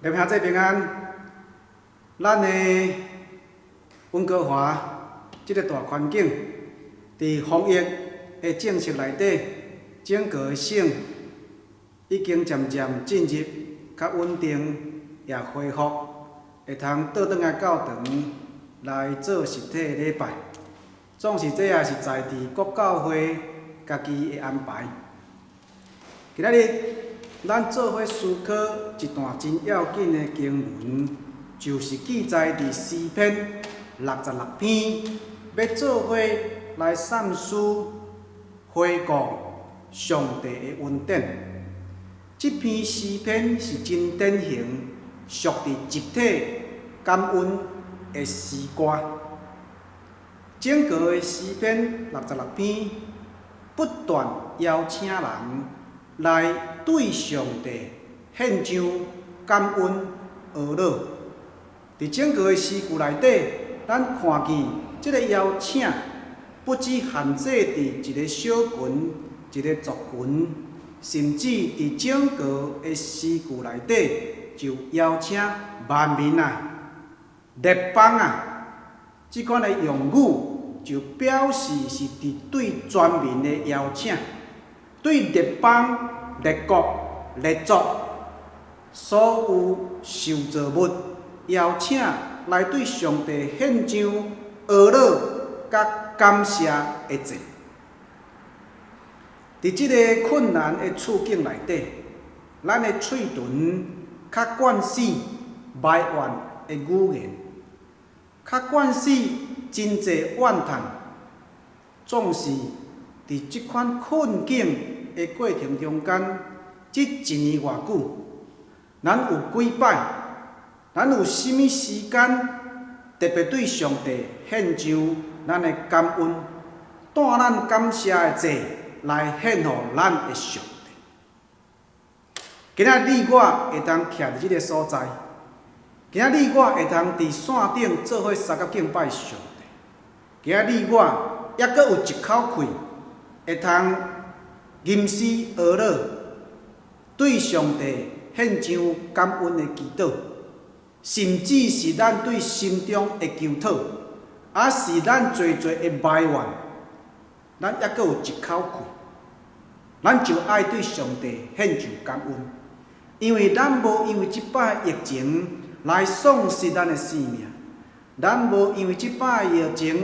弟兄姊平安，咱的溫哥華這个大環境，佇防疫的政策內底，整個省已經漸漸進入較穩定，也恢復，會通倒轉來教堂來做實體禮拜。總是這也是在佇各教會家己的安排。今仔日咱做伙思考一段真要緊的經文，就是記載佇詩篇六十六篇，欲做伙來散思回顧上帝的恩典。這篇詩篇是真典型，屬佇集體感恩的詩歌。整個的詩篇六十六篇，不斷邀請人來對上帝獻上感恩哀樂。佇整個的詩句內底，咱看見這个邀請不只限制佇一个小群、一个族群，甚至佇整個的詩句內底，就邀請萬民啊、列邦啊，這款的用語，就表示是佇對全民的邀請，對列邦、列國、列族所有受造物邀請來對上帝獻上哀樂佮感謝的祭。佇這个困難的處境內底，咱的喙唇較慣勢埋怨的語言，較慣勢真濟怨嘆，總是佇這款困境的過程中間，這一年偌久，咱有幾擺，咱有啥物時間特別對上帝獻上咱的感恩，帶咱感謝的祭來獻予咱的上帝。今仔你我會當徛佇這个所在，今仔你我會通佇線頂做伙相佮敬拜上帝。今仔你我猶閣有一口氣，會通吟詩哀樂，對上帝獻上感恩的祈禱，甚至是咱對心中的求討，抑是咱濟濟的埋怨，咱猶閣有一口氣，咱就愛對上帝獻上感恩，因為咱無因為這擺疫情來喪失咱的性命，咱無因為這擺疫情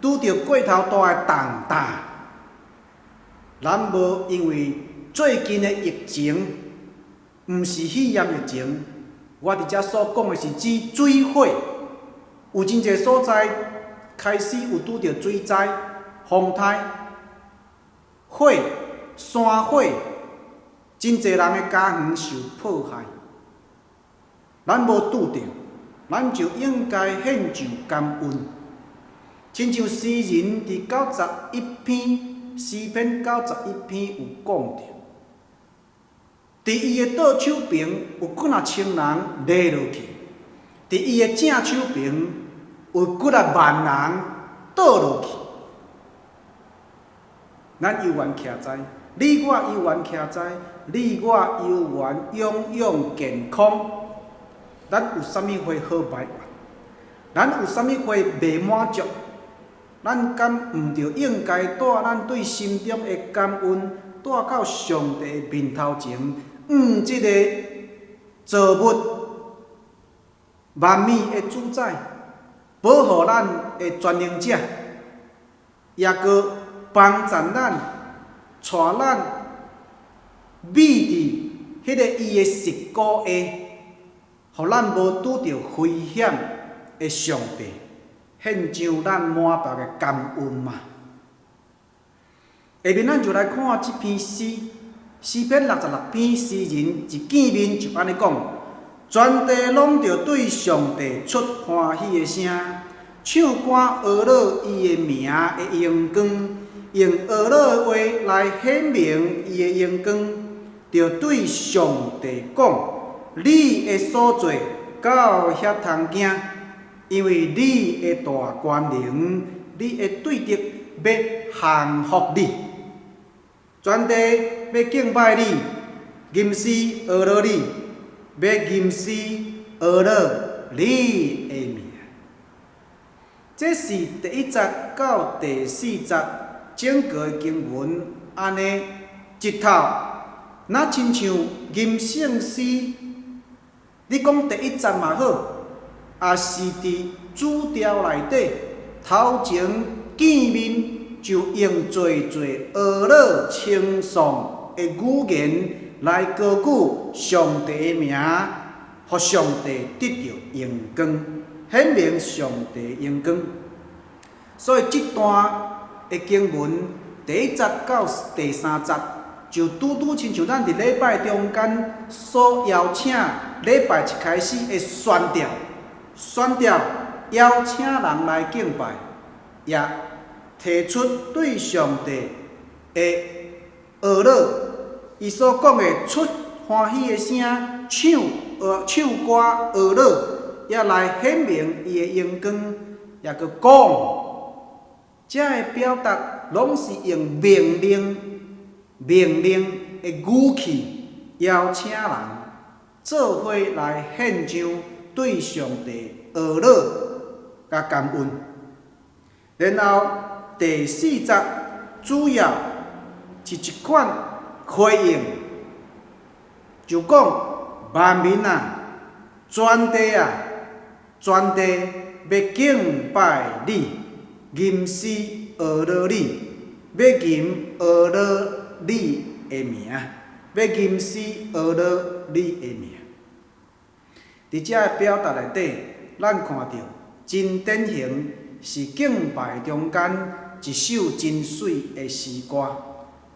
拄著過頭大的重擔，咱無因為最近的疫情，毋是肺炎疫情，我佇遮所講的是指水火，有真濟所在開始有拄著水災、風颱、火、山火，真濟人的家園受破壞。咱無拄著，咱就應該獻上感恩。親像詩人佇九十一篇詩篇九十一篇有講著，佇伊的倒手爿有幾若千人犁落去，佇伊的正手爿有幾若萬人倒落去。咱猶原徛在，你我猶原徛在，你我猶原擁有健康。咱有啥物話好埋怨？咱有啥物話袂滿足？咱敢毋著應該帶咱對心中的感恩帶到上帝的面頭前，向這个造物萬物的主宰，保護咱的全能者，抑閣幫助咱，帶咱覕佇彼个伊的穡膏下，予咱無拄著危險的上帝，獻上咱滿腹的感恩嘛。下面咱就來看這篇詩，詩篇六十六篇，詩人一見面就按呢講：全地攏著對上帝出歡喜的聲，唱歌哀樂伊的名的榮光，用哀樂的話來顯明伊的榮光，著對上帝講：你的所做到遐通驚，因為你的大權能，你的對敵欲降服你，全地欲敬拜你，吟詩哀樂你。欲吟詩呵咾你的名。這是第一節到第四節整個的經文，按呢一套，若親像吟聖詩。你講第一節嘛好，也是佇主調內底頭前見面就用濟濟呵咾稱頌的語言來高舉上帝的名，予上帝得著榮光，顯明上帝榮光。所以這段的經文第一節到第三節，就拄拄親像咱佇禮拜中間所邀請禮拜一開始的宣調，宣調邀請人來敬拜，也提出對上帝的呵咾，伊所講的出歡喜的聲，唱歌呵咾，也來顯明伊的榮光，也閣講，這个表達攏是用命令、命令的語氣邀請人做伙來獻上對上帝呵咾佮感恩。然後第四節主要是一款回應，就講萬民啊，全地啊，全地欲敬拜你，吟詩呵咾你，欲吟呵咾你的名，欲吟詩呵咾你的名。佇這个表達內底，咱看著真典型是敬拜中間一首真媠的詩歌，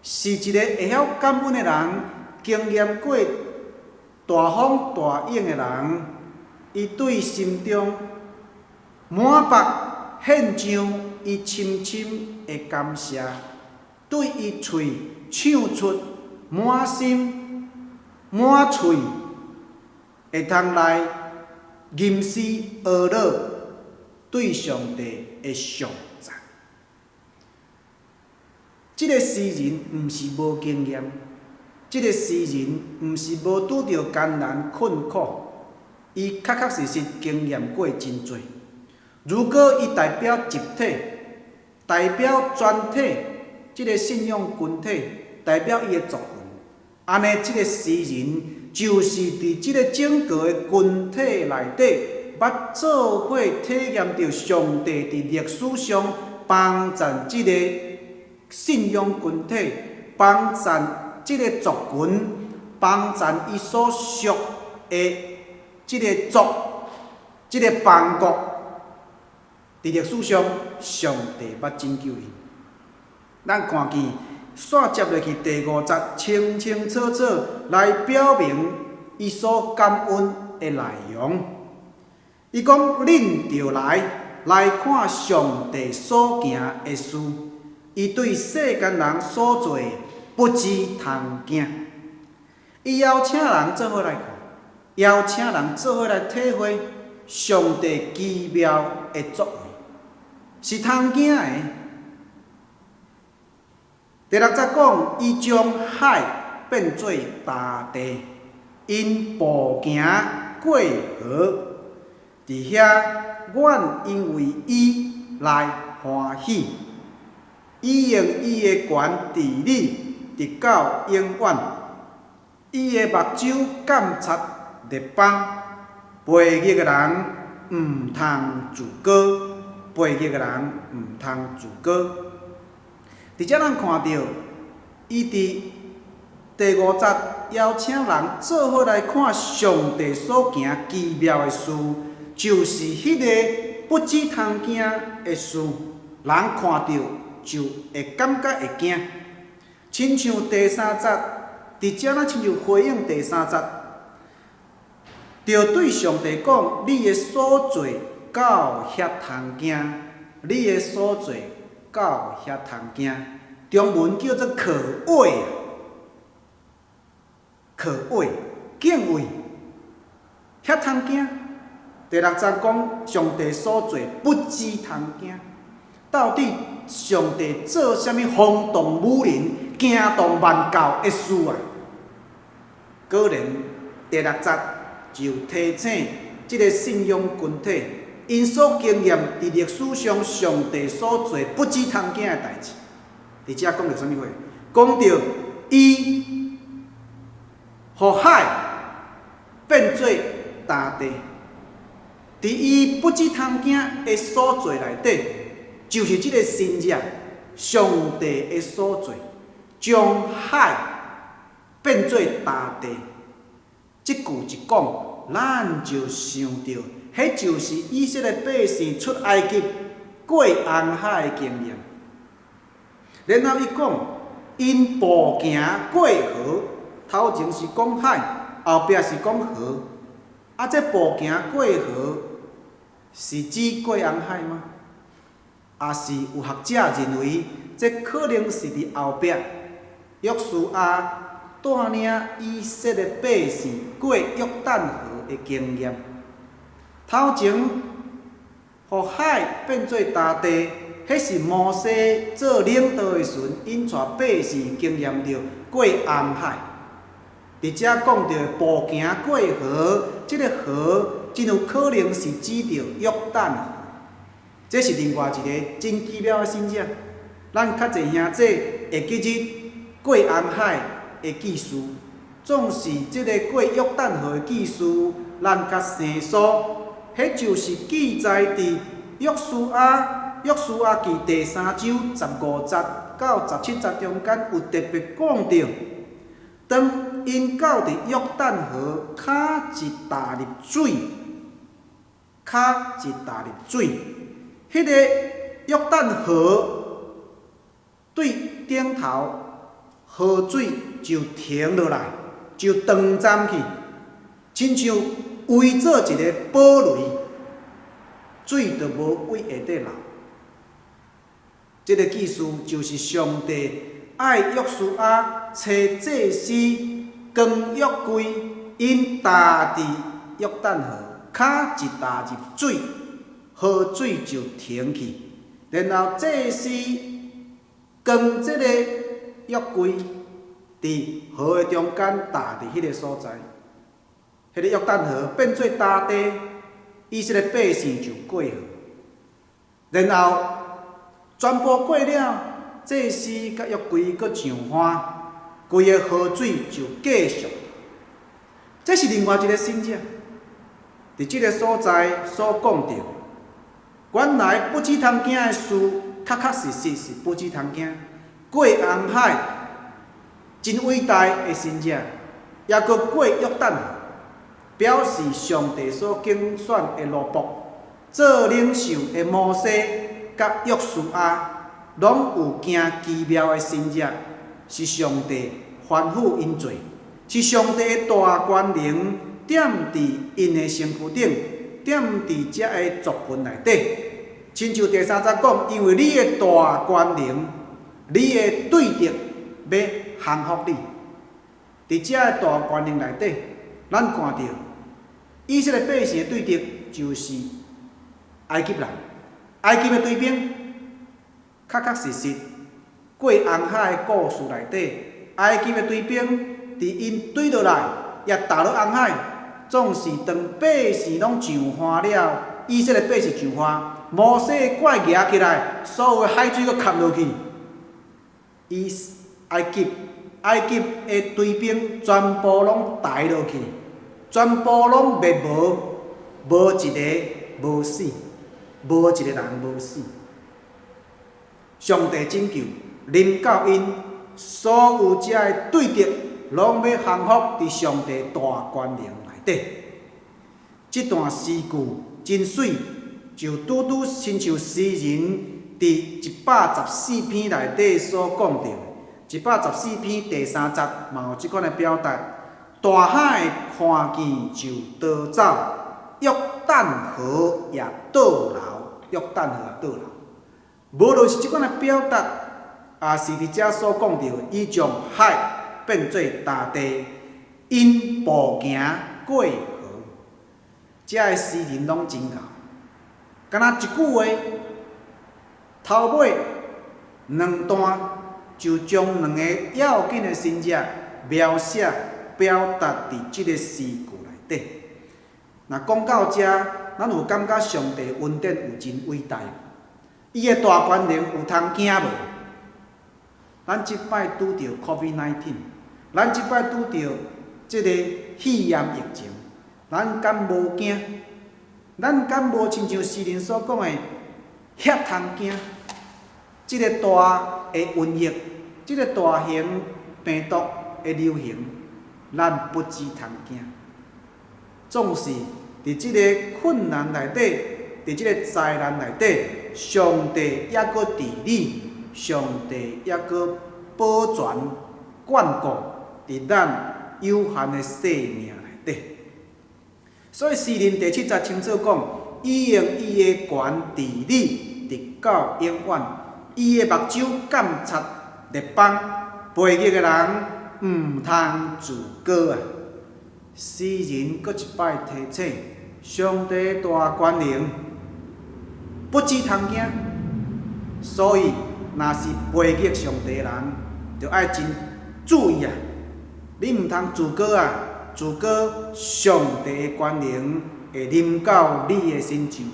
是一个會曉感恩的人，經驗過大風大湧的人，伊對心中滿腹獻上伊深深的感謝，對伊喙唱出滿心滿喙，會通來吟詩呵咾對上帝的頌讚。這個詩人毋是無經驗，這個詩人毋是無拄著艱難困苦，伊確確實實經驗過真濟。如果伊代表集體，代表全體，這個信仰群體，代表伊的族群，按呢，這個詩人就是佇這個整個的群體內底，捌做伙體驗著上帝佇歷史上幫贊這個信仰群體，幫贊這個族群，幫贊伊所屬的這個族、這個邦國，佇歷史上，上帝捌拯救𪜶。咱看見，煞接落去第五節，清清楚楚來表明伊所感恩的內容。伊講：恁著來來看上帝所行的事，伊對世間人所做的不知通驚。伊邀請人做伙來看，邀請人做伙來體會上帝奇妙的作為，是通驚的。第六節講，伊將海變做乾地，𪜶步行過河。佇遐，阮因為伊來歡喜。伊用伊的權治理，直到永遠。伊的目睭監察列邦，悖逆的人毋通自高，悖逆的人毋通自高。佇遮咱看著，伊佇第五節邀請人做伙來看上帝所行奇妙的事，就是彼个不知通驚的事，人看著就會感覺會驚。親像第三節，佇遮咱親像回應第三節，著對上帝講：你的所做到遐通驚，你的所做到遐通驚。中文叫做可畏，可畏，敬畏，遐通驚。第六節講上帝所做不知通驚，到底上帝做啥物轟動武林、驚動萬教的事啊？果然，第六節就提醒這个信仰群體，𪜶所經驗佇歷史上上帝所做不止通驚的代誌。佇遮講著啥物話？講著伊予海變做乾地，佇伊不止通驚的所做內底，就是這个神跡，上帝的所做，將海變做乾地。這句一講，咱就想著，彼就是以色列百姓出埃及過紅海的經驗。然後伊講，𪜶步行過河，頭前是講海，後壁是講河。啊，這步行過河是指過紅海嗎？抑是有學者認為，這可能是佇後壁約書亞帶領以色列百姓過約旦河的經驗。頭前予海變做乾地，彼是摩西做領導的時陣，𪜶帶百姓經驗著過紅海。佇遮講著步行過河，這个河真有可能是指著約旦河。這是另外一个真奇妙的神跡。咱較濟兄弟會記得過紅海的記事，總是這个過約旦河的記事，咱較生疏。彼就是記載佇約書亞約書亞記第三章15節到17節中間有特別講著，當𪜶到佇約旦河，跤一踏入水，跤一踏入水，彼个約旦河對頂頭河水就停落來，就斷暫去，親像圍做一个堡壘，水就無位下底流。這个意思就是上帝愛約書亞差祭司扛約櫃，𪜶踏佇約旦河，跤一踏入水，河水就停去，然後祭司扛這个約櫃，佇河的中間踏佇彼个所在，彼个約旦河變做乾地，以色列百姓就過河，然後全部過了，祭司佮約櫃閣上岸，規个河水就繼續。這是另外一个神跡，佇這个所在所講著，原來不止通驚的事，確確實實是不止通驚。過紅海真偉大的神跡，抑閣過約旦河，表示上帝所揀選的奴僕，做領袖的摩西佮約書亞，攏有行奇妙的神跡，是上帝吩咐𪜶做，是上帝的大權能踮佇𪜶的身軀頂，踮佇遮的族群內底。親像第三節講，因為你的大權能，你的對敵欲降服你。佇遮的大權能內底，咱看著以色列百姓的對敵就是埃及人，埃及的隊兵，確確實實過紅海的故事內底，埃及的隊兵佇𪜶追落來，也踏落紅海，總是當百姓攏上岸了，以色列百姓上岸，摩西拐舉起來，所有的海水閣崁落去，伊埃及埃及的隊兵全部攏刣落去，全部攏滅無，無一个無死，無一个人無死。上帝拯救，臨到𪜶所有遮的對敵，攏欲降服佇上帝大權能內底。這段詩句真媠，就拄拄親像詩人佇114篇內底所講著的，114篇第三節嘛有這款的表達：大海看見就逃走，約旦河也倒流，約旦河也倒流。無論是這款的表達，抑是佇遮所講著，伊將海變做乾地，𪜶步行過河，遮的詩人攏真𠢕，敢若一句話，頭尾兩段就將兩个要緊的神跡描寫表達佇這个詩句內底。若講到遮，咱有感覺上帝恩典有真偉大無？伊的大權能有通驚無？咱這擺拄著 COVID-19，咱這擺拄著這个肺炎疫情，咱敢無驚？咱敢無親像詩人所講的遐通驚？這个大的瘟疫，這个大型病毒的流行，咱不止通驚。總是佇這个困難內底，佇這个災難內底，上帝猶閣治理，上帝猶閣保全、眷顧佇咱有限的生命內底。所以詩人第七節清楚講：伊用伊的權治理，直到永遠。伊的目睭監察列邦，悖逆的人毋通自高啊！詩人閣一擺提醒：上帝大權能，不止通驚。所以，若是悖逆上帝的人，就愛真注意啊！你毋通自高啊！自高，上帝的權能會臨到你的身上。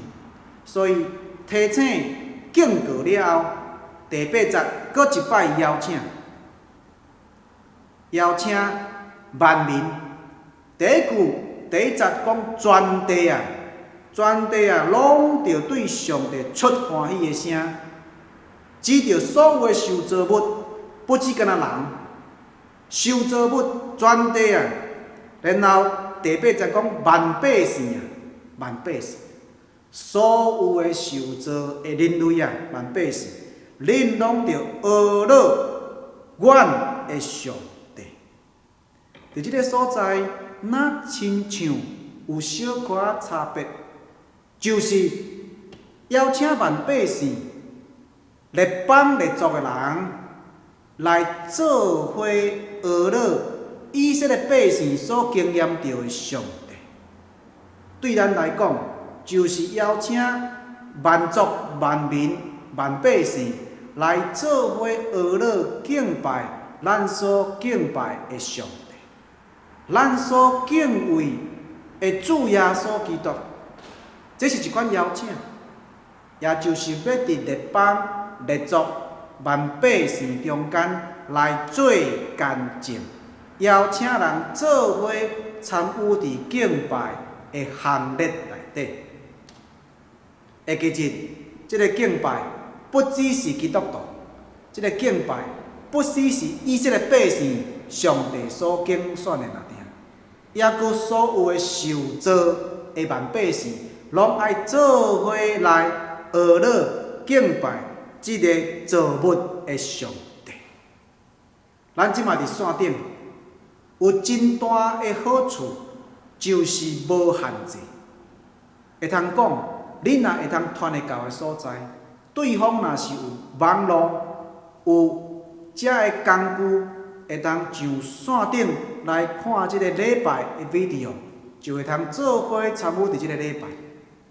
所以提醒警告了後，第八節閣一擺邀請，邀請萬民。第一句第一節講全地啊，全地啊，攏著對上帝出歡喜的聲，指著所有的受造物，不止干焦人，受造物全地啊。然後第八節講萬百姓啊，萬百姓，所有的受造的人類啊，萬百姓，恁攏著呵咾阮的上帝。佇這个所在，若親像有小可差別，就是邀請萬百姓、列邦列族的人來做伙呵咾以色列百姓所經驗著的上帝。對咱來講，就是邀請萬族、萬民、萬百姓來做伙呵咾敬拜咱所敬拜的上帝，咱所敬畏的主耶穌基督。這是一款邀請，也就是欲佇列邦、列族、萬百姓中間來做見證，邀請人做伙參與佇敬拜的行列內底。會記得，這个敬拜不只是基督徒，這个敬拜不只是以色列百姓上帝所揀選的爾爾，抑閣所有的受造的萬百姓，攏愛做伙來呵咾敬拜這个造物的上帝。咱這馬佇線頂有真大的好處，就是無限制。會通講，你若會通傳會到的所在，對方若是有網路，有遮的工具，會當上線頂來看這个禮拜的 video，就會通做伙參與佇這个禮拜。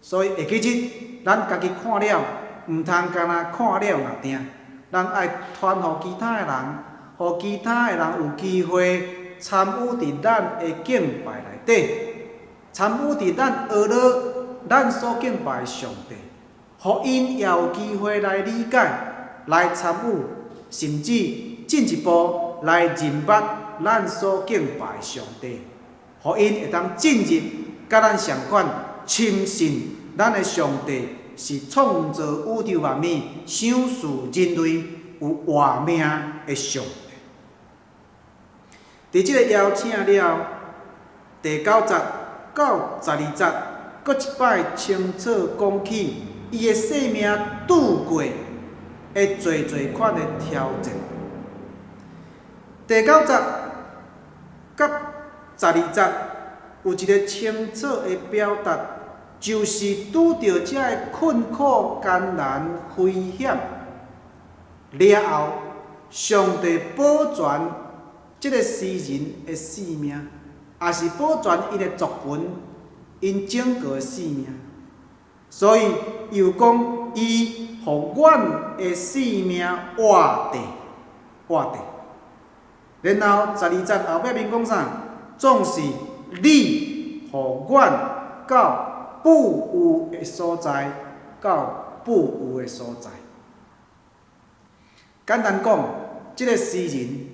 所以會記得，咱家己看了，毋通干焦看了爾爾，咱愛傳予其他的人，予其他的人有機會參與佇咱的敬拜內底，參與佇咱呵咾咱所敬拜的上帝，予𪜶也有機會來理解、來參與，甚至進一步來認捌咱所敬拜的上帝，予𪜶會當進入佮咱仝款，深信咱的上帝是創造宇宙萬物、賞賜人類有活命的上帝。佇這个邀請了後，第九節到十二節，閣一擺清楚講起伊的生命拄過的濟濟款的挑戰。第九節佮十二節有一个清楚的表達，就是拄著這个困苦、艱難、危險了後，上帝保全這个詩人的性命，也是保全𪜶的族群，𪜶整個的性命。所以又講，伊予阮的性命活著，活著。然後十二節後壁面講啥？總是你予阮閣到富裕的所在，到富裕的所在。簡單講，這个詩人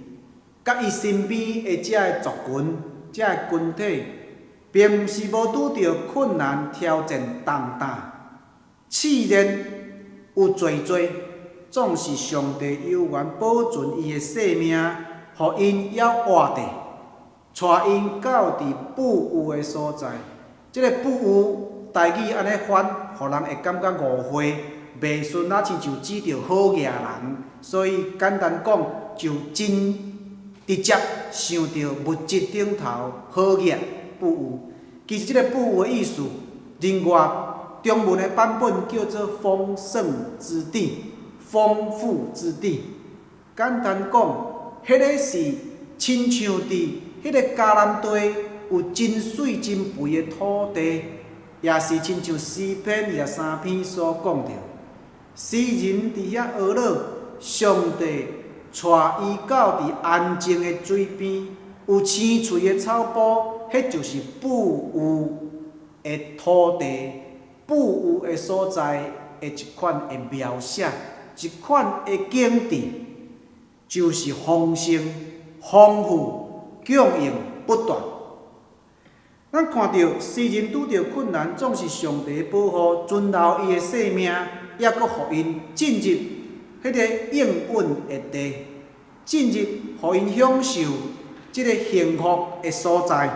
佮伊身邊的這个族群、這个群體，並毋是無拄著困難、挑戰、重擔、試煉有濟濟，總是上帝猶原保存伊的性命，予𪜶猶活著，帶𪜶到佇富裕的所在。這个富裕台語按呢翻，予人會感覺誤會，袂順啊，親像指著好額人，所以簡單講，就真直接想著物質頂頭好額富裕。其實這个富裕的意思，另外中文的版本叫做豐盛之地、豐富之地。簡單講，彼个是親像佇彼个迦南地有真媠真肥的土地，也是親像詩篇23篇所講著。詩人佇遐哀禱，上帝帶伊到佇安靜的水邊，有青翠的草埔，彼就是富裕的土地、富裕的所在的一款的描寫，一款的景致，就是豐盛、豐富、供應不斷。咱看著詩人拄著困難，總是上帝保護、存留伊的性命，抑閣予𪜶進入彼个應允的地，進入予𪜶享受這个幸福的所在。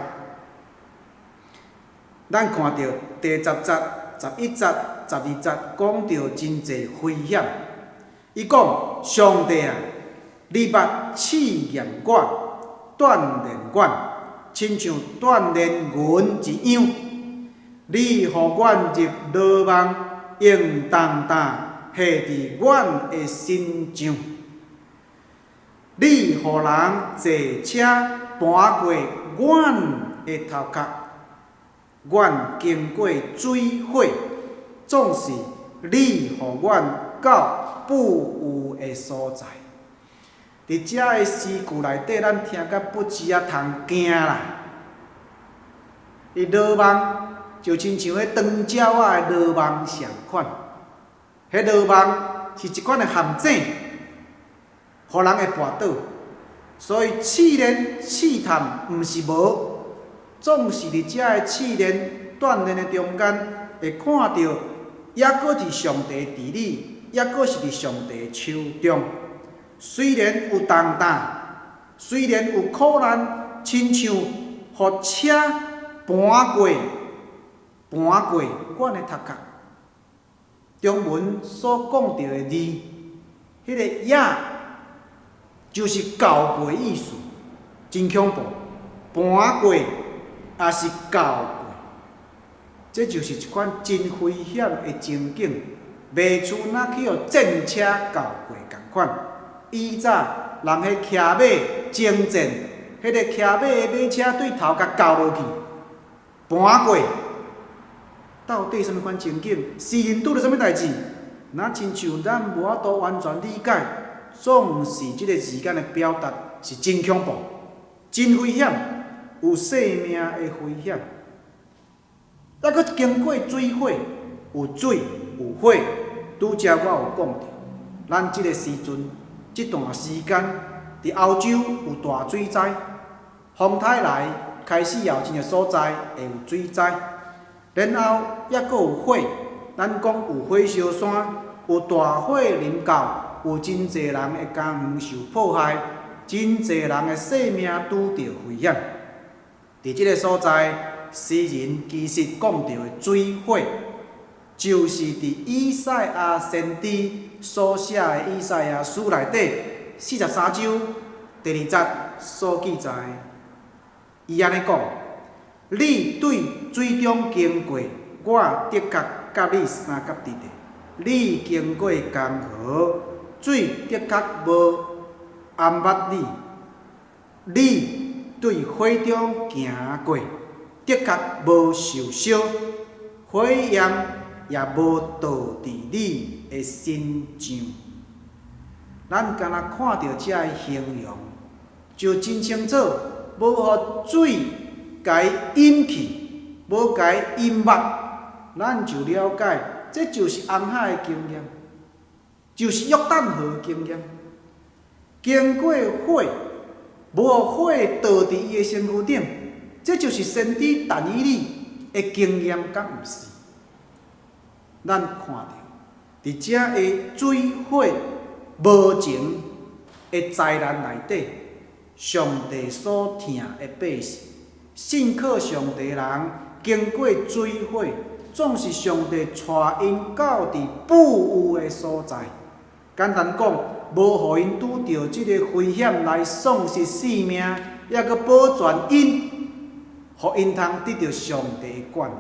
咱看著第10節、11節、12節講著真濟危險。伊講：上帝啊，你捌試驗我、鍛鍊阮，親像鍛鍊銀一樣。你予阮入羅網，用重擔下佇阮的身上。你予人坐車盤過阮的頭殼，阮經過水火，總是你予阮到富裕的所在。佇遮的詩句內底，咱聽甲不止仔通驚啦。伊羅網就親像彼長鳥仔的羅網相款，彼羅網是一款的陷阱，予人會跋倒。所以試煉試探毋是無，總是佇遮的試煉鍛鍊的中間，會看著抑閣佇上帝治理，抑閣是佇上帝手中。雖然有重擔，雖然有苦難，親像予車盤過、盤過阮的頭殼。中文所講著的字，彼个也就是攪過意思，真恐怖。盤過抑是攪過，這就是一款真危險的情景，袂輸若去予戰車攪過仝款。以早人彼騎馬征戰，彼个騎馬的馬車對頭共攪落去，盤過，到底啥物款情景？詩人拄著啥物代誌？若親像咱無法度完全理解，總是這个字眼的表達是真恐怖、真危險，有生命的危險。抑閣經過水火，有水有火，拄才我有講著，咱這个時陣。這段時間，佇歐洲有大水災，風颱來開始後，真濟所在會有水災，然後抑閣有火，咱講有火燒山，有大火臨到，有真濟人的家園受破壞，真濟人的性命拄著危險。佇這个所在，詩人其實講著的水火，就是佇以賽亞先知所寫的《以賽亞書》內底43章第2節所記載。伊按呢講：你對水中經過，我的確佮你相佮佇咧；你經過江河，水的確無淹沒你；你對火中行過，的確無受燒，火焰也無著佇你的身上。咱敢若看著這个形容，就真清楚，無予水共伊淹去，無共伊淹沒，咱就了解，這就是紅海的經驗，就是約旦河的經驗。經過火，無予火著佇伊的身軀頂，這就是先知但以理的經驗，敢毋是？咱看著，佇遮个水火無情的災難內底，上帝所疼的百姓，信靠上帝的人，經過水火，總是上帝帶𪜶到佇富有的所在。簡單講，無予𪜶拄著這个危險來喪失性命，抑閣保全𪜶，予𪜶通得著上帝的眷顧。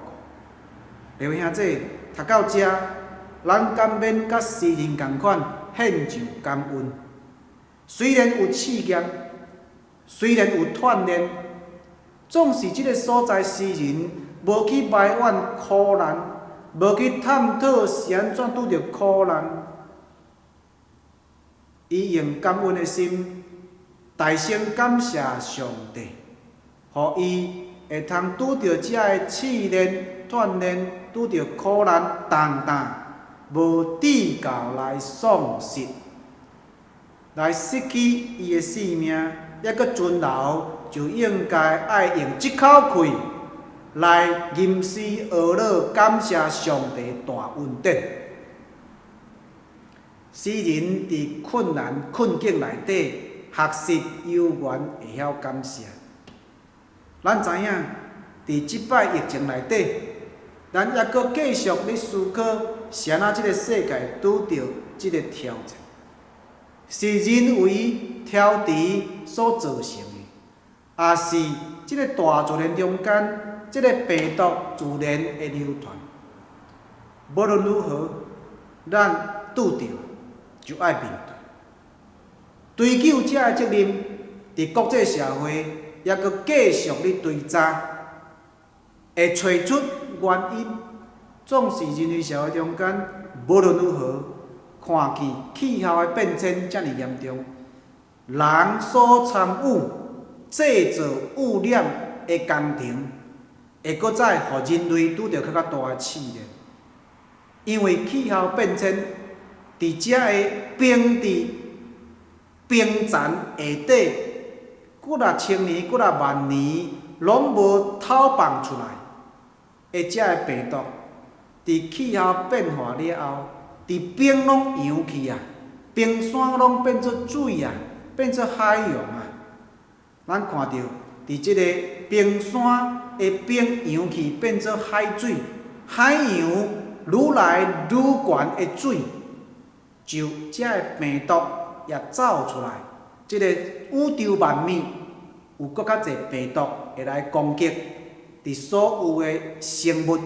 各位兄弟，讀到遮，咱敢免佮詩人仝款獻上感恩。雖然有試驗，雖然有鍛鍊，總是這个所在詩人無去埋怨苦難，無去探討是按怎拄著苦難。伊用感恩的心，大聲感謝上帝，予伊會通拄著遮个試煉、鍛鍊，拄著苦難，重擔，無至到來喪失，來失去伊的性命，抑閣存留，就應該愛用這口氣來吟詩呵咾，感謝上帝大恩典。詩人佇困難困境內底，學習猶原會曉感謝。咱知影，佇這擺疫情內底，咱抑閣繼續咧思考，是按怎這个世界拄著這个挑戰，是人為挑戰所造成的，抑是這个大自然中間，這个病毒自然的流傳。無論如何，咱拄著就愛面對，追究這个責任，佇國際社會抑閣繼續咧追查，會揣出原因。總是人類社會中間，無論如何，看見氣候的變遷遮爾嚴重，人所參與製造污染的工程，會閣再予人類拄著較較大的試煉，因為氣候變遷。佇遮个冰佇冰層下底，幾若千年、幾若萬年，攏無透放出來。的遮个病毒，佇氣候變化了後，佇冰攏溶去啊，冰山攏變做水啊，變做海洋啊。咱看著佇這个冰山的冰溶去，變做海水，海洋愈來愈懸的水。就遮个病毒也走出來，這个宇宙萬物有閣較濟病毒會來攻擊，佇所有的生物，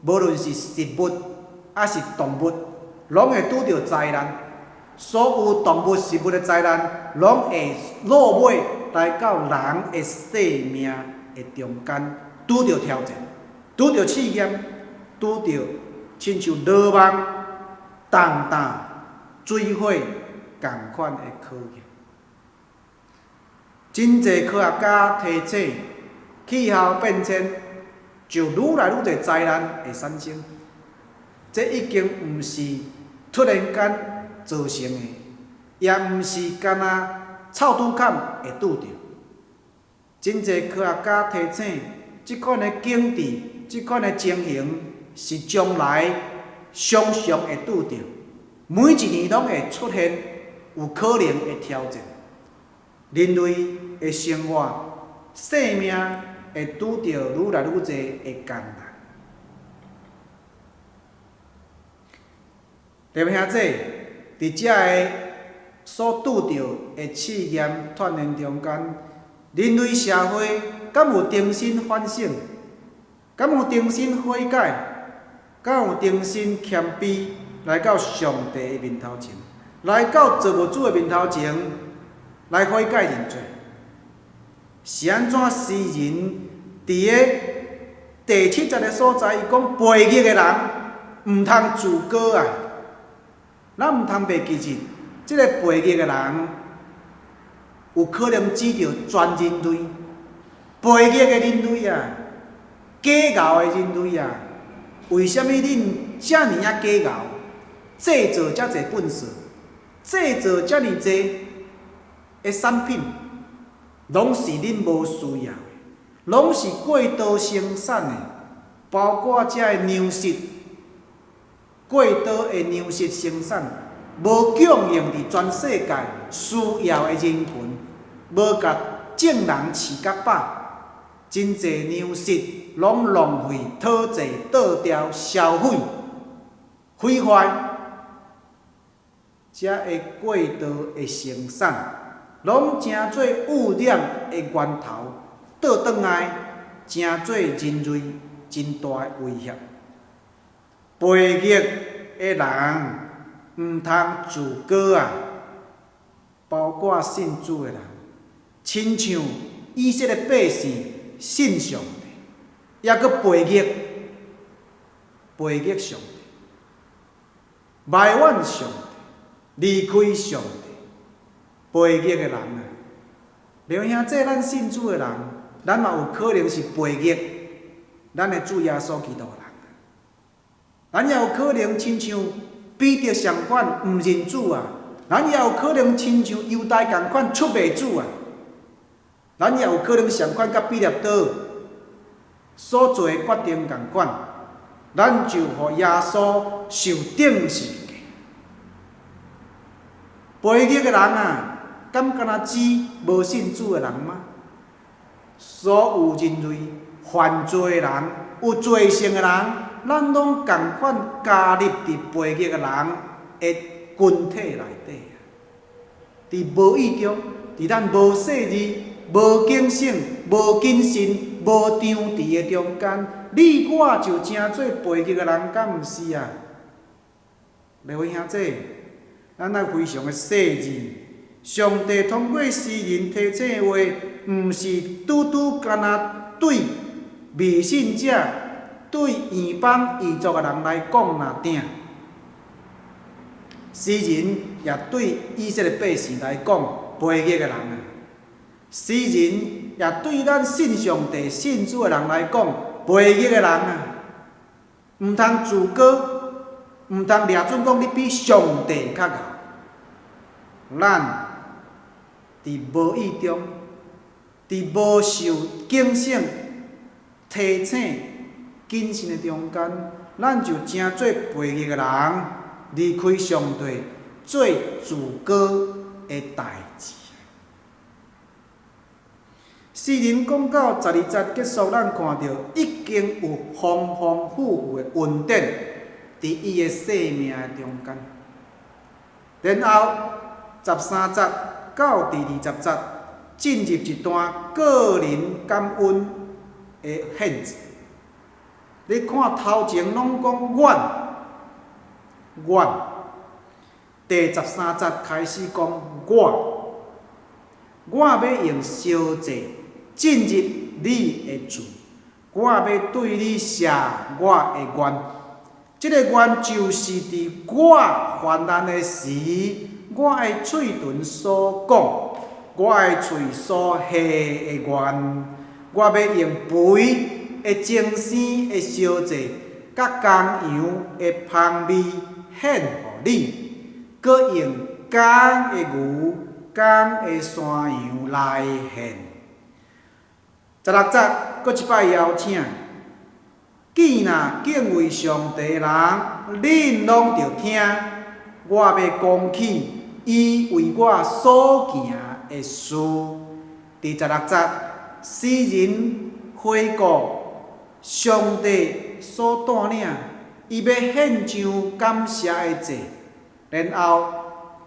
無論是植物抑是動物，攏會拄著災難。所有動物、植物的災難，攏會落尾來到人的生命的中間，拄著挑戰，拄著試驗，拄著親像羅網、重擔。水火仝款的考驗，真濟科學家提醒，氣候變遷就愈來愈濟災難會產生。這已經毋是突然間造成的，也毋是干焦臭拄坎會拄著。真濟科學家提醒，這款的景致、這款的情形是將來常常會拄著。每一年攏會出現有可能的挑戰，人類的生活、生命會拄著愈來愈濟的艱難。弟兄姊，佇遮个所拄著的試驗、鍛鍊中間，人類社會敢有重新反省？敢有重新悔改？敢有重新謙卑？來到上帝的面頭前，來到造物主的面頭前，來悔改認罪。是按怎詩人佇个第七節的所在，伊講悖逆的人毋通自高啊！咱毋通袂記得，這个悖逆的人有可能指著全人類，悖逆的人類啊，假𠢕的人類啊，為啥物恁遮爾仔假𠢕，製造遮濟糞埽，製造遮爾濟的產品，攏是恁無需要的，攏是過多生產的，包括遮的糧食，過多的糧食生產，無供應佇全世界需要的人群，無共眾人飼較飽，真濟糧食攏浪費、土地倒掉、銷毀、毀壞，遮的過多的生產，攏成做污染的源頭，倒轉來成做人類真大的威脅。悖逆的人毋通自高啊！包括信主的人，親像以色列百姓信上帝，抑閣悖逆，悖逆上帝，埋怨上帝，離開上帝，悖逆的人啊！弟兄姊妹，咱信主的人，咱嘛有可能是悖逆咱的主耶穌基督的人。咱也有可能親像彼得相款毋認主啊！咱也有可能親像猶大仝款出賣主啊！咱也有可能相款佮彼拉多所做的決定仝款，咱就予耶穌受釘十字架。悖逆的人啊，敢敢若指無信主的人嗎？所有人類犯罪的人，有罪性的人，咱攏仝款加入佇悖逆的人的群體內底啊！佇無意中，佇咱無細膩、無警醒、無謹慎、無張弛的中間，你我就成做悖逆的人，敢毋是啊？各位兄弟，咱愛非常的細膩。上帝通過詩人提醒話，毋是拄拄干焦對未信者、對異邦異族的人來講爾爾。詩人也對以色列百姓來講，悖逆的人啊。詩人也對咱信上帝、信主的人來講，悖逆的人啊，毋通自高，毋通掠準講你比上帝較𠢕。咱佇無意中，佇無受警醒、提醒、謹慎的中間，咱就成做悖逆的人，離開上帝，做自高的代誌。詩人講到12節結束，咱看著已經有豐豐富富的恩典佇伊的生命的中間。然後13節到第20節進入一段個人感恩的獻祭。你看頭前攏講阮，阮，第13節開始講我，我欲用燒祭進入你的殿，我欲對你謝我的願。這个願就是佇我患難的時，我的喙唇所講，我的喙所下的願。我欲用肥的精生的燒祭，佮公羊的芳味獻予你，閣用公的牛、公的山羊來獻。16節，閣一擺邀請，既若敬畏上帝的人，恁攏著聽，我欲講起伊為我所行的事。第16節，詩人回顧上帝所帶領，伊欲獻上感謝的祭，然後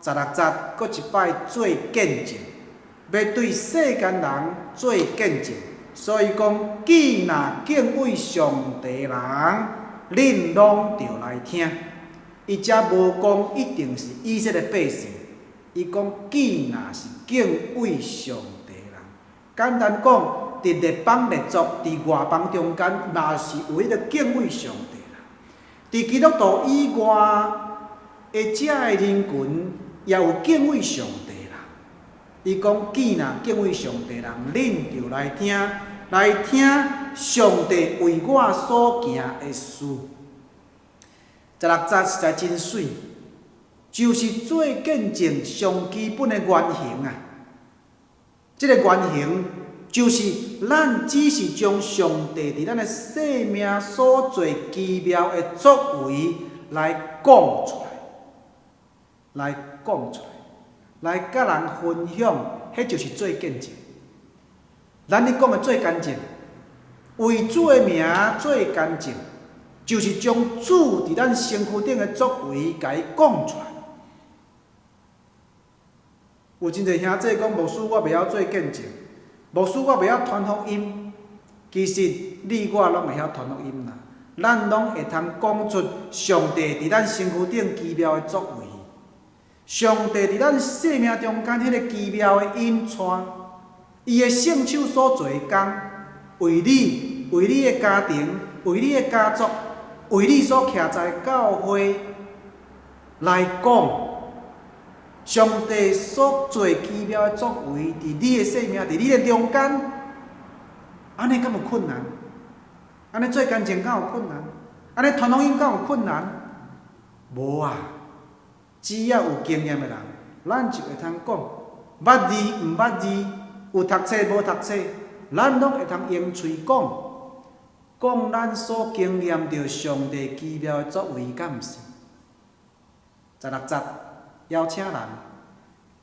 十六節閣一擺做見證，欲對世間人做見證。所以講，既若敬畏上帝的人，恁攏著來聽。伊遮無講一定是以色列百姓，伊講既若是敬畏上帝的人，簡單講，佇列邦列族、佇外邦中間，嘛是有彼个敬畏上帝啦。佇基督徒以外的遮的人群，也有敬畏上帝啦。伊講，既若敬畏上帝人，恁就來聽，來聽上帝為我所行的事。十六節實在真媠，就是做見證上基本的原型啊！這个原型就是咱只是將上帝佇咱的生命所做奇妙的作為來講出來，來講出來，來佮人分享，彼就是做見證。咱咧講的做見證，為主的名做見證，就是將主佇咱身軀頂的作為，共伊講出來。有真濟兄弟講，牧師我袂曉做見證，牧師我袂曉傳福音。其實你我攏會曉傳福音啦，咱攏會通講出上帝佇咱身軀頂奇妙的作為，上帝佇咱生命中間彼个奇妙的引帶，伊的聖手所做的工，為你、為你的家庭、為你的家族、為你所徛在教會來講，上帝所做奇妙的作為，佇你的生命，佇你的中間，按呢敢有困難？按呢做見證敢有困難？按呢傳福音敢有困難？無啊！只要有經驗的人，咱就會通講，捌字毋捌字，有讀冊無讀冊，咱攏會通用喙講，講咱所經驗著上帝奇妙的作為，敢毋是？十六節邀請人，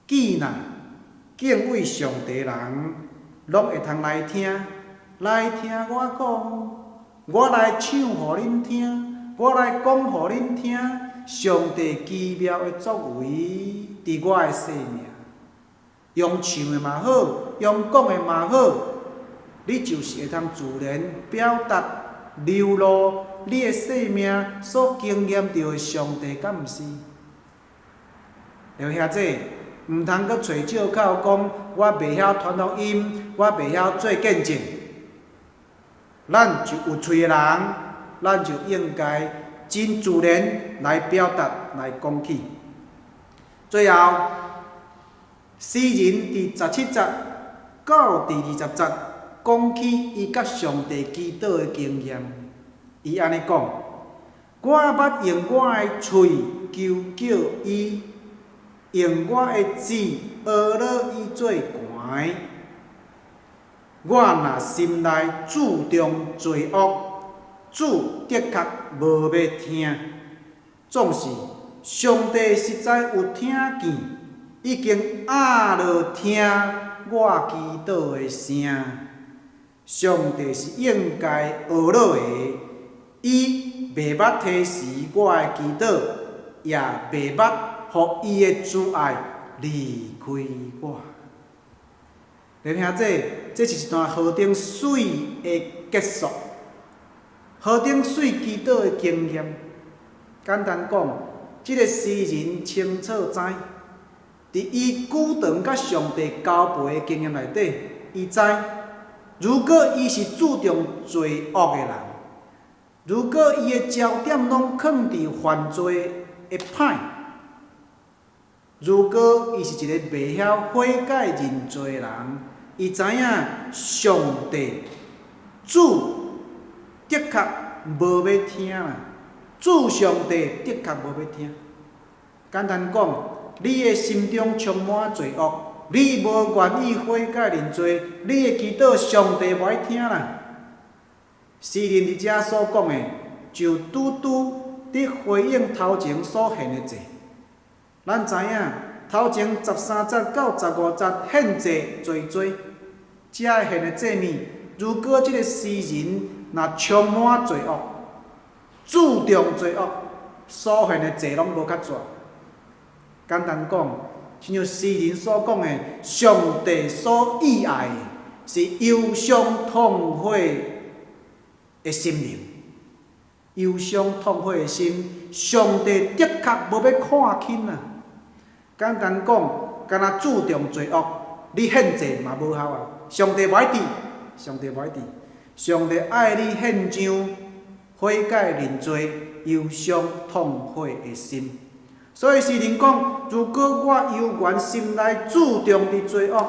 既若敬畏上帝人，攏會通來聽，來聽我講，我來唱予恁聽，我來講予恁聽，上帝奇妙的作為，佇我的生命，用唱的嘛好，用講的嘛好，你就是會通自然表達流露你的生命所經驗著的上帝，敢毋是？兄弟，毋通閣揣藉口講，我袂曉傳福音，我袂曉做見證。咱就有喙的人，咱就應該真自然來表達、來講起。最後，詩人佇十七節到第二十節講起伊佮上帝祈禱的經驗。伊按呢講：我捌用我的喙求叫伊，用我的舌呵咾伊做寒。我若心內注重罪惡，主的確無欲聽。總是上帝實在有聽見，已經掩落聽我祈禱的聲。上帝是應該呵咾的，伊袂捌推辭我的祈禱，也袂捌予伊的慈愛離開我。弟兄姊，這是一段何等媠的結束，何等媠祈禱的經驗。簡單講，這个詩人清楚知，佇伊久長佮上帝交陪的經驗內底，伊知，如果伊是注重罪惡的人，如果伊的焦點攏囥佇犯罪的歹，如果伊是一个袂曉悔改認罪的人，伊知影上帝主的確無欲聽啦，主上帝的確無欲聽。簡單講，你的心中充滿罪惡，你無願意悔改認罪，你的祈禱上帝無愛聽啦。詩人佇遮所講的，就拄拄佇回應頭前所獻的祭。咱知影頭前十三節到十五節獻祭濟濟，遮獻的祭物，如果這个詩人若充滿罪惡，注重罪惡，所獻的祭攏無較濟。簡單講，親像詩人所講的，上帝所喜愛的是憂傷痛悔的心靈，憂傷痛悔的心，上帝的確無欲看輕啊。簡單講，敢若注重罪惡，你獻祭嘛無效啊！上帝無愛佇，上帝無愛佇，上帝愛你獻上悔改認罪、憂傷痛悔的心。所以詩人講：如果我猶原心內注重佇罪惡，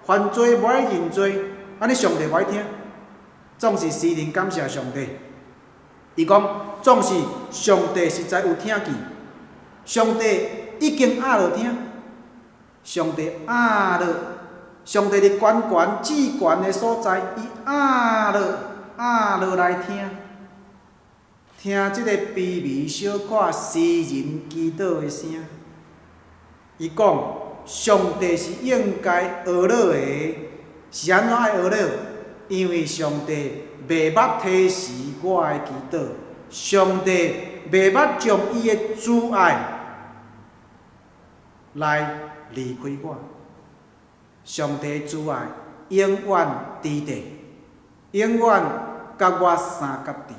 犯罪無愛認罪，按呢上帝無愛聽。總是詩人感謝上帝，伊講總是上帝實在有聽見，上帝已經壓落聽，上帝壓落，上帝佇懸懸至懸的所在，伊壓落壓落來聽，聽這个卑微小可詩人祈禱的聲。伊講上帝是應該呵咾的，是按怎愛呵咾？因為上帝袂捌推辭我的祈禱，上帝袂捌將伊的慈愛來離開我。上帝慈愛永遠佇地，永遠佮我相佮佇地。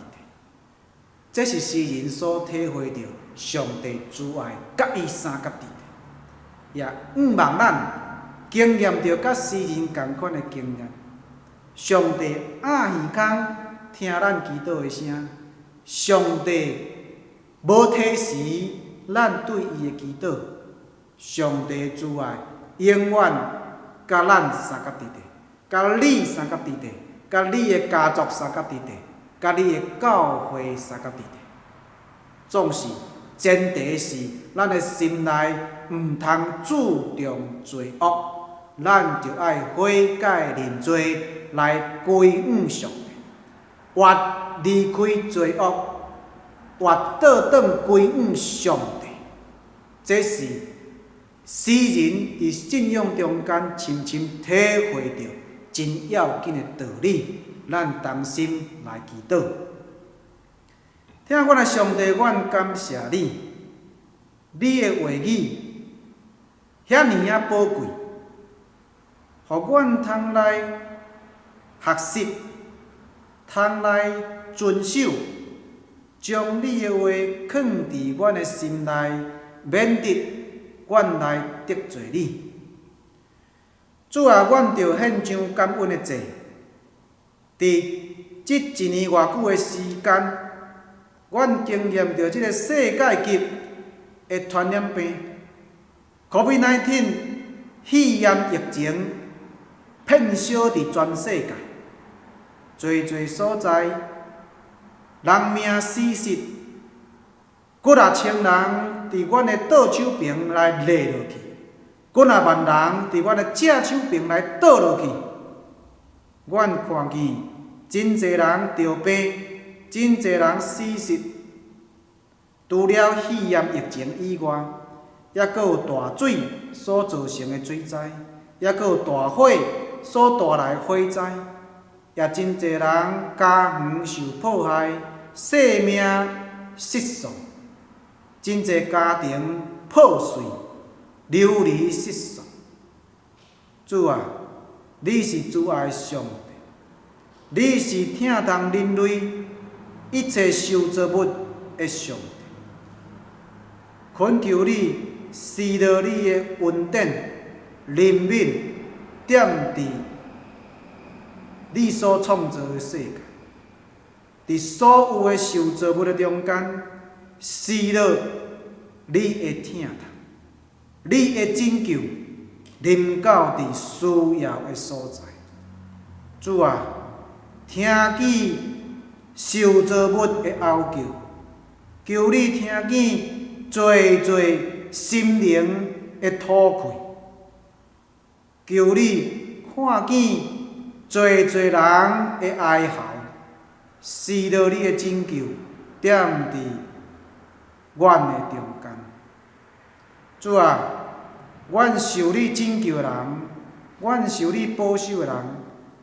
這是詩人所體會著上帝慈愛佮伊相佮佇地，也向望咱經驗著佮詩人仝款的經驗。上帝掩耳孔聽咱祈禱的聲，上帝無推辭咱對伊的祈禱，上帝慈愛永遠佮咱相佮佇地，佮你相佮佇地，佮你的家族相佮佇地，佮你的教會相佮佇地。總是前提是咱的心內毋通注重罪惡，咱著愛悔改認罪。來歸向上帝，越離開罪惡，越倒轉歸向上帝。這是詩人佇信仰中間深深體會著真要緊的道理。咱同心來祈禱。疼阮的上帝，阮感謝你，你的話語遐爾仔寶貴，予阮通來學習，通來遵守，將你的話囥佇阮的心內，免得阮來得罪你。主啊，阮著獻上感恩的祭。佇這一年偌久的時間，阮經驗著這个世界級的傳染病，COVID-19 肺炎疫情，遍燒佇全世界。濟濟所在，人命死失，幾若千人佇阮的倒手爿來犁落去，幾若萬人佇阮的正手爿來倒落去。阮看見真濟人著病，真濟人死失。除了肺炎疫情以外，猶閣有大水所造成的水災，猶閣有大火所帶來火災。也真濟人家園受破壞，性命失喪；真濟家庭破碎，流離失所。主啊，你是慈愛上帝，你是疼痛人類一切受造物的上帝。懇求你施落你的恩典、憐憫，踮佇你所創造的世界，佇所有的受造物的中間，施落你的疼痛，你的拯救，臨到佇需要的所在。主啊，聽見受造物的哀叫，求你聽見濟濟心靈的吐氣，求你看見濟濟人的哀嚎，施落你的拯救，踮佇阮的中間。主啊，阮受你拯救的人，阮受你保守的人，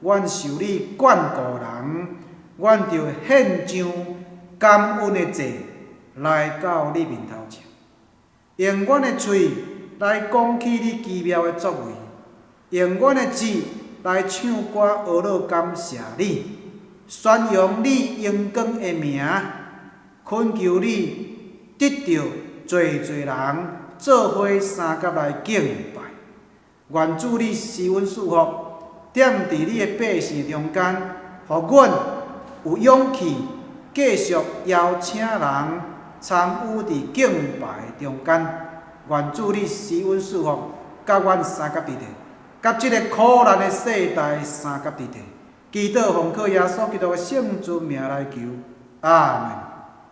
阮受你眷顧的人，阮著獻上感恩的祭來到你面頭前，用阮的喙來講起你奇妙的作為，用阮的舌來唱歌呵咾感謝你，宣揚你榮光的名，懇求你得著濟濟人做伙相佮來敬拜。願主你施恩賜福，踮佇你的百姓中間，予阮有勇氣繼續邀請人參與佇敬拜中間。願主你施恩賜福，佮阮相佮佇咧，佮這个苦難的世代相佮佇咧。祈禱奉靠耶穌基督的聖尊名來求，阿門。